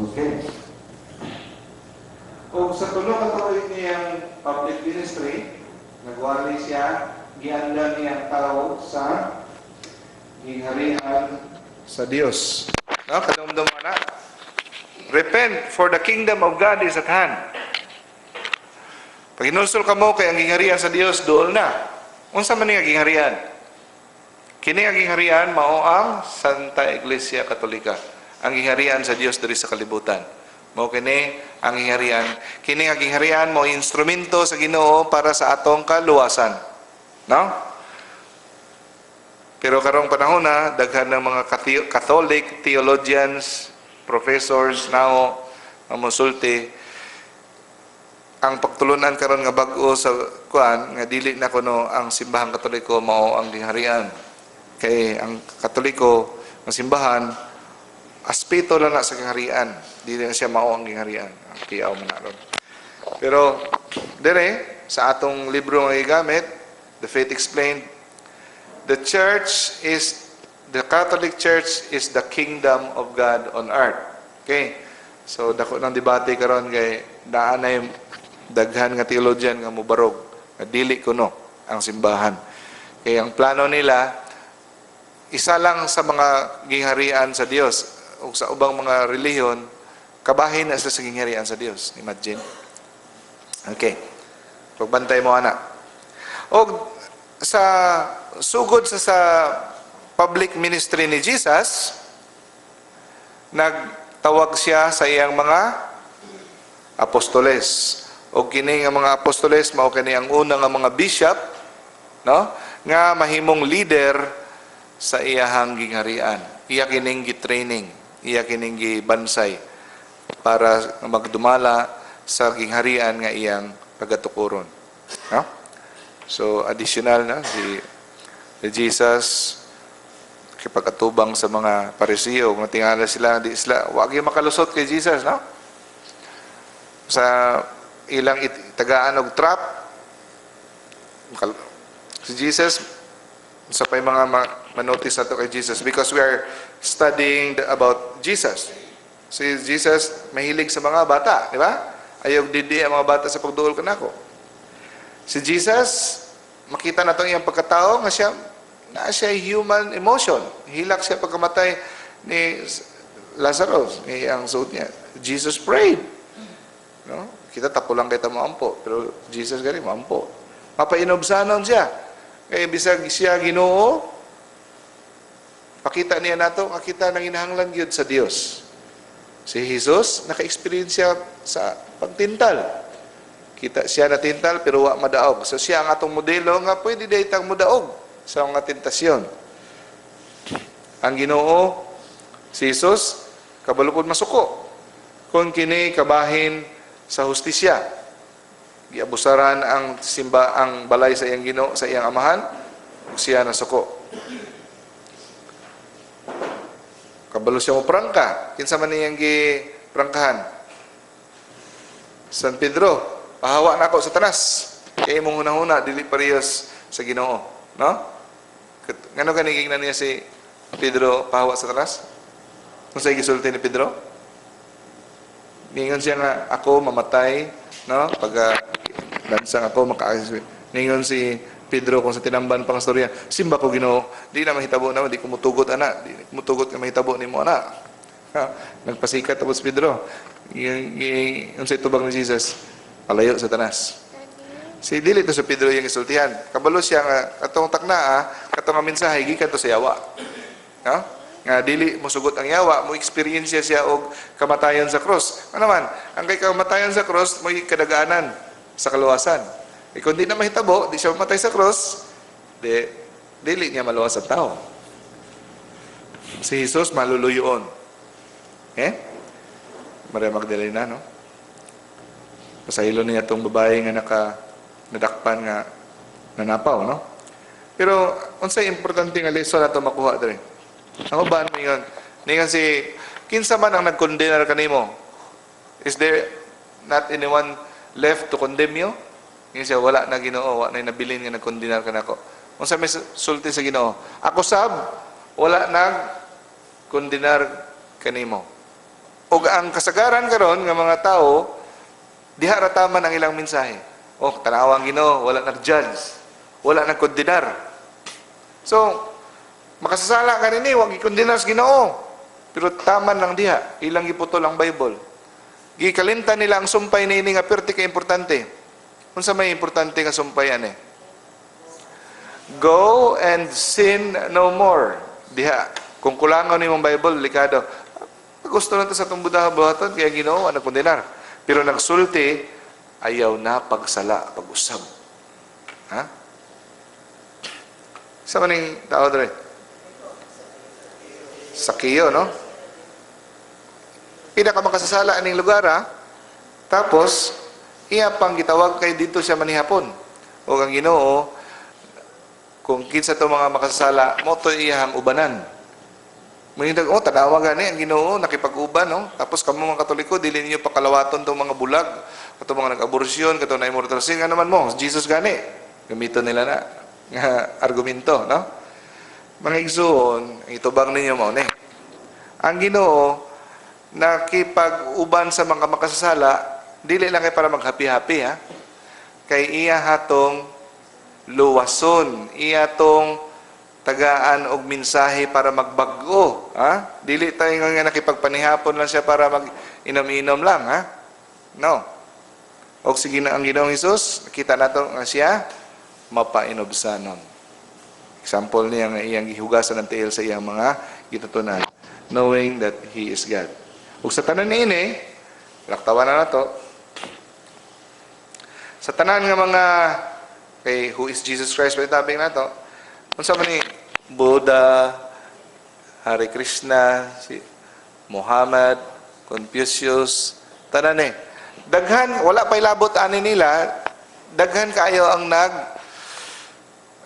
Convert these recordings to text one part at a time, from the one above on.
Okay. O sa tulo ka tuig niyang public ministry, nagwali siya, giandam niya ang tao sa gingharian sa Dios. No, kadumdum na. "Repent, for the kingdom of God is at hand." Paghinulsol kamo kay ang gingharian sa Dios duol na. Unsa man nga gingharian? Kini ang gingharian mao ang Santa Iglesia Katolika. Ang gingharian sa Dios diri sa kalibutan. Mao kini ang gingharian. Kini ang gingharian mao instrumento sa Ginoo para sa atong kaluwasan. No? Pero karong panahon na daghan ng mga Catholic theologians, professors now ang mosulti ang pagtulunan karon nga bag-o sa kuan nga dili na kuno ang Simbahang Katoliko mao ang gingharian. Kay ang Katoliko nga simbahan, aspeto lang na sa gingharian, dili na siya mao ang gingharian. Ang tiyaw man na ron. Pero dire sa atong libro nga gigamit, The Faith Explained, the Catholic Church is the kingdom of God on earth. Okay? So dako ng debate karon kay naa na daghan nga theologian nga mobarog nga dili kuno ang simbahan. Kay ang plano nila, isa lang sa mga gingharian sa Dios ug sa ubang mga relihiyon kabahin na sila sa gingharian sa Dios. Imagine. Okay. Pagbantay mo ana. Og sa sugod sa public ministry ni Jesus, nagtawag siya sa iyang mga apostoles. O kini nga mga apostoles mao kini ang una nga mga bishop, no, nga mahimong leader sa iyahang gingharian. Iya kining gi-training, iya kining gibansay para magdumala sa gingharian nga iyang pagatukuron. No? So additional na si Jesus kipag-atubang sa mga Pariseo, kung tingala sila, di sila wag yung makalusot kay Jesus, no? Sa ilang tagaan og trap, si Jesus sa pay mga manotice nato kay Jesus because we are studying about Jesus. Si Jesus mahilig sa mga bata, di ba? Ayaw didi ang mga bata sa pagduol kanako. Si Jesus, makita nato iyang pagkatao nga siya na siya human emotion. Hilak siya pagkamatay ni Lazarus, ni ang suot niya. Jesus prayed. No? Kita tapo lang kita moampo, pero Jesus gani moampo. Mapainubsanon siya. Kaya bisag siya Ginoo, pakita niya nato nga kita nanginahanglan gyud sa Dios. Si Jesus naka-experience siya sa pagtintal. Kita siya natintal pero wa madaog. So siya ang atong modelo nga pwede diay tang modaog sa mga tentasyon. Ang Ginoo, si Jesus, kabalo pod masuko kung kini kabahin sa hustisya. Giabusaran ang simba ang balay sa iyang Ginoo, sa iyang amahan, ug siya nasuko. Kabalo siya mo prangka. Kinsa man iyang giprangkahan? San Pedro, "Pahawa na ako, Satanas. Kay imong hunahuna dili parehas sa Ginoo," no? Ngano gani gingnan niya si Pedro, "Pahawa, Satanas"? Unsa gisulti ni Pedro? Ningon siya nga ako mamatay, no? Pag lansang ako maka. Ningon si Pedro kung sa tinamban pang storya, "Simba ko Ginoo, di na mahitabo na, di ko mutugot ana, di ko mutugot nga mahitabo nimo ana." Ha? Nagpasikat tapos Pedro. Yung unsay tubag ni Jesus? "Palayo, Satanas." Si dili to sa Pedro yung isultihan. Kabalo siya nga katong takna ah, katong nga mensahe gikan to sa yawa. Ha? Nga dili mosugot ang yawa, mo experience siya og kamatayon sa cross. Ano man, ang kay kamatayon sa cross mo kadagaanan sa kaluwasan. E kung di na mahitabo, di siya mamatay sa cross, di dili niya maluwas ang tao. Si Jesus maluluyoon. Eh? Maria Magdalena, no? Pasaylo niya itong babae nga nadakpan nga nanapaw, no? Pero unsay importante nga lesson nato makuha diri? Ang uban ningon, ningon si kinsa man ang nagkondenar kanimo? "Is there not anyone left to condemn you?" Ingon siya, "Wala na, Ginoo, wala na nabilin nga nagkondenar kanako." Unsa may sulti sa Ginoo? "Ako sab wala nag kondenar kanimo. Ug ang kasagaran karon nga mga tao, diha ra taman ang ilang mensahe. Oh, tanawa ang Ginoo, wala nag-judge, wala nagkondenar. So, makasasala ka nini, wag ikondenar sa Ginoo. Pero taman lang diha, ilang giputol ang Bible. Gikalimtan nila ang sumpay niini nga perti ka importante. Unsa may importante nga sumpay ani? "Go and sin no more." Diha, kung kulangan nimong Bible, delikado. Gusto na to sa atong Budaha buhaton, kaya Ginoo ang nagkondenar. Pero nagsulti, "Ayaw na pagsala, pag-usab." Ha? Sa maning tao dre? Sakeo, no? Pinaka makasasala aning lugar, ha? Tapos, iya pang gitawag kay dito siya manihapon. O ang Ginoo, kung kinsa to mga makasasala, mo to iyang ubanan. Mangindag, oh, tanawa gani ang Ginoo, nakipag-uban, no? Tapos kamo mga Katoliko, dili ninyo pakalawaton tong mga bulag, katong mga nag-aborsyon, katong na immortal sin, nga naman mo, Jesus gani. Gamiton nila na nga argumento, no? Mga igsuon, ang itubang ninyo mao ni. Ang Ginoo nakipag-uban sa mga makasasala, dili lang kay para mag-happy-happy, ha. Kay iya hatong luwason, iya tong tagaan og mensahe para magbag-o, ha? Dili tayo nga nakipagpanihapon lang siya para mag inom-inom lang, ha? No. Og sige na, ang Ginoong Hesus, nakita nato nga siya mapainubsanon. Example niya nga iyang gihugasan ng tiil sa iyang mga gitutunan, knowing that He is God. Ug sa tanan niini, laktawan na nato. Sa tanan nga mga kay who is Jesus Christ ba topic nato? Unsa man ni Buddha, Hare Krishna, si Muhammad, Confucius, tanan eh. Daghan, wala pa ilabot ani nila, daghan kaayo ang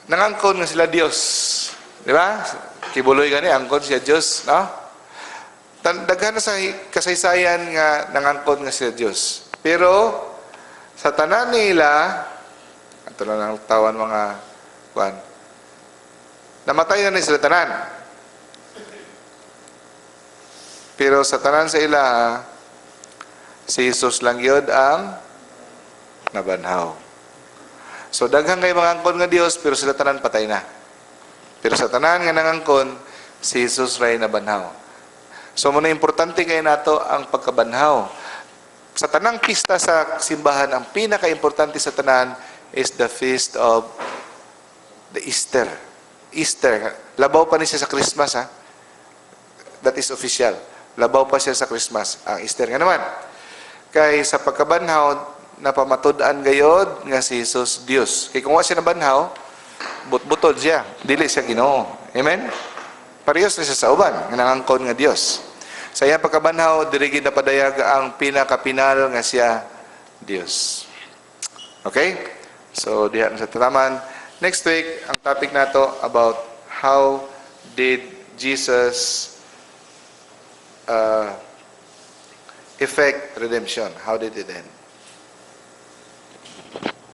nangangkon nga sila Dios. Di ba? Quiboloy gani angkon siya Dios, no? Daghan na sa kasaysayan nga nangangkon nga sila Dios. Pero sa tanan nila, ato lang ang tawan mga kuan. Namatay na ni sila tanan. Pero sa tanan sa ila, si Jesus lang yun ang nabanhaw. So daghan kay mga angkon nga Dios, pero sila tanan patay na. Pero sa tanan nga nangangkon, si Jesus ray nabanhaw. So muna importante kay nato ang pagkabanhaw. Sa tanang pista sa simbahan, ang pinaka-importante sa tanan is the feast of the Easter. Easter. Labaw pa ni siya sa Christmas, ha? That is official. Labaw pa siya sa Christmas, ang Easter nga naman. Kay sa pagkabanhaw, napamatud-an gayod nga si Jesus Dios. Kay kung wa siya nabanhaw, butbutod siya. Dili siya Ginoo. Amen? Parehas na siya sa uban, nga nangangkon nga Dios. Sa iyang pagkabanhaw, diri gid napadayag ang pinakapinal nga siya Dios. Okay? So, diha na sa tataman. Next week, ang topic nato about how did Jesus effect redemption? How did it end?